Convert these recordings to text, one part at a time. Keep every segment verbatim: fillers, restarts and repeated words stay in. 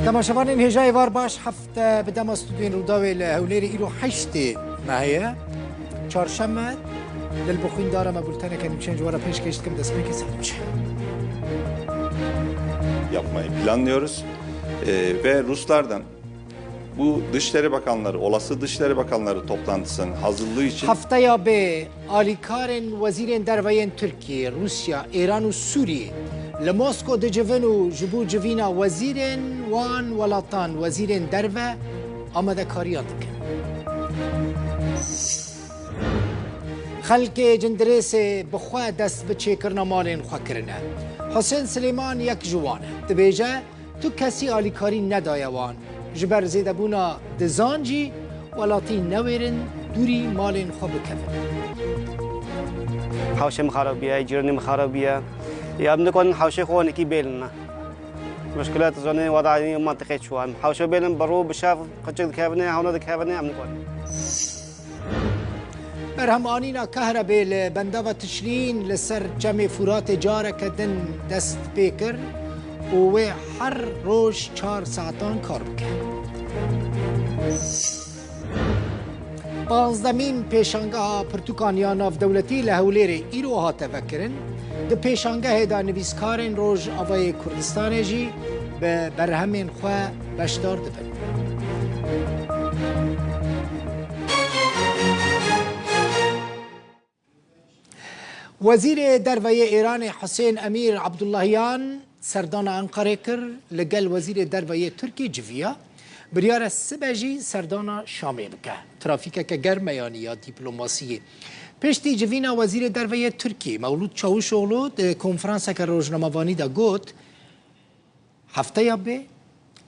Temaşevanên hêja êvar baş, hefte bi dema stûdyoyên Rûdawê li Hewlêrê îro heştê mehê ye. Çarşeme, li li bixwîn dara me bulteneke nûçeyên ji we re pêşkêş dikim, destpêkê ser nûçe. Yapmayı planlıyoruz. Ee, ve Ruslardan bu Dışişleri Bakanları, olası Dışişleri Bakanları toplantısının hazırlığı için Hefteya bê alîkarên wezîrên derve yên Tirkiyê, Rûsya, Îran û Sûriyê li Mosko dicivin û ji bo civîna wezîrên wan welatan, wezîrên derve, amadekariyan dikin. Xelkê Cindirêsê bi xwe dest bi çêkirina malên xwe kirine. Husên Silêman yek ji wan e. Dibêje, tu kesî alîkarî nedaye wan. Ji ber zêdebûna dizan jî welatî newêrin dûrî malên xwe bikevin. Hewşê min xarab bûye, cîranê min xarab bûye. Ya em nikarin hewşê xwe hinekî bêlin me. Muşkila tu zanî weda yê mentiqê çû. Em hewşê bêlin bi rû bi şev qicik dikevine, hewna dikevine, em nikarin. Berhemanîna kahrebê li bendava Tişlîn li ser Çemê Fûratê careke din dest pê kir û wê her roj çar saetan kar bike. Panzdemîn pêşangeha pirtûkan ya navdewletî li Hewlêrê îro hate vekirin. Di pêşangehê de nivîskarên Rojavayê Kurdistanê jî bi berhemên xwe beşdar dibin. Wezîrê Derve yê Îranê Husên Emîr Abdullahiyan serdana Enqerê kir, li gel Wezîrê Derve yê Tirkiyê civiya. Biryar e sibe jî serdana Şamê bike. Trafîkeke germ e yanî ya dîplomasiyê. Piştî civîna Wezîrê Derve yê Tirkiyê Mewlûd Çavuşoglu di konferanseke rojnamevanî de got, Hefteya bê,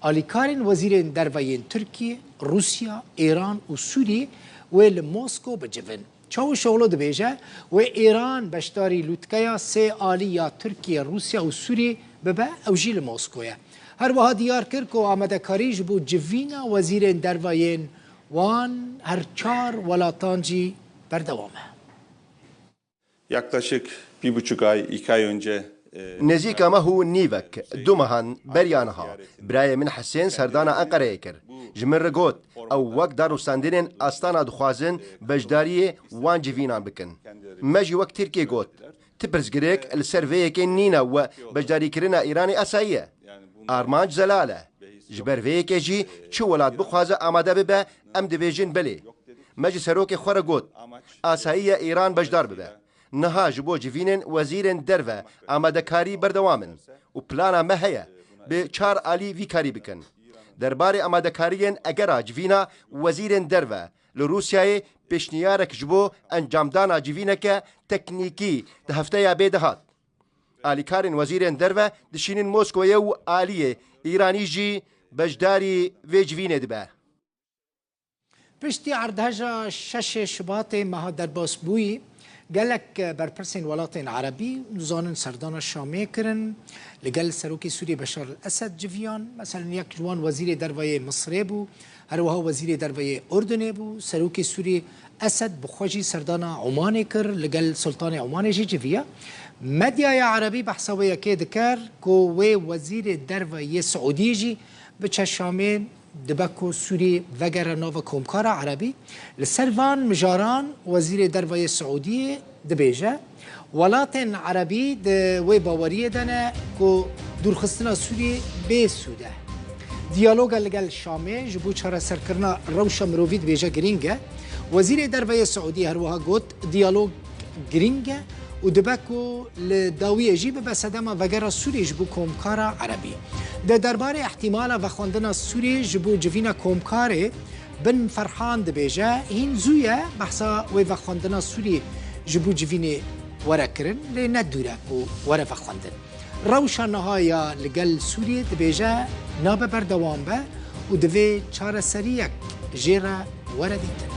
alîkarên wezîrên derve yên Tirkiyê, Rûsya, Îran û Sûriyê wê li Mosko bicivin. Çavuşoglu dibêje, wê Îran beşdarî lûtkeya sê alî ya Tirkiye, Rûsya û Sûriyê bibe, ew jî li Mosko ye. Her wiha diyar kir ku amadekarî ji bo civîna wezîrên derve yên wan her çar welatan jî berdewam e. Yaklaşık bir buçuk ay, iki ay önce e, Nêzîka meh û nîvek, du mehan beriya niha, birayê min Hesên serdana Enqereyê kir. Ji min re got, ew wek danûstandinên Astana dixwazin beşdariyê wan civînan bikin. Me jî wek Tirkiyê got, ti pirsgirêk li ser vê yekê nîne we beşdarîkirina Îranê asayî ye. Armanc zelal e. Ji ber vê yekê jî çi welat bixwaze amade bibe, em dibêjin belê. Me ji serokê xwe re got, asayî ye Îran beşdar bibe. Niha ji bo civînên wezîrên derve amadekarî berdewam in û plana me heye bi çar alî vî karî bikin. Derbarê amadekariyên egera civîna wezîrên derve li Rûsyayê pêşniyarek ji bo encamdana civîneke teknîkî di hefteya bê de hat. Alîkarên wezîrên derve dişînin Moskoyê û aliyê Îranî jî beşdarî vê civînê dibe. Piştî erdheja şeşê Şibatê meha derbasbûyî, gelek berpirsên welatên Erebî, dizanin serdana Şamê kirin, li gel Serokê Sûriyê Beşar el Esed civiyan. Meselen yek ji wan wezîrê derve yê Misirê bû, her wiha wezîrê derve yê Urdunê bû, Serokê Sûriyê Esed bi xwe jî serdana Omanê kir, li gel Sultanê Omanê jî civiya. Medyaya Erebî behsa wê yekê dikir ku wê wezîrê derve yê Siûdiyê jî biçe Şamê, dibe ku Sûriyê vegere nava komkara Erebî. Li ser van mijaran wezîrê derve yê Siûdiyê dibêje, welatên Erebî di wê baweriyê de ne ku dûrxistina Sûriyê bê sûd e. Diyaloga li gel Şamê ji bo çareserkirina rewşa mirovî dibêje girîng e. Wezîrê derve yê Siûdiyê her wiha got, diyalog girîng e û dibe ku li dawiyê jî bibe sedema vegera Sûriyê ji bo komkara Erebî. Di derbarê ihtimala vexwendina Sûriyê ji bo civîna komkarê Bin Ferhan dibêje, hîn zû ye behsa wê vexwendina Sûriyê ji bo civînê were kirin, lê ne dûr e ku were vexwendin. Rewşa niha ya li gel Sûriyê dibêje nabe berdewam be û divê çareseriyek jê re were dîtin.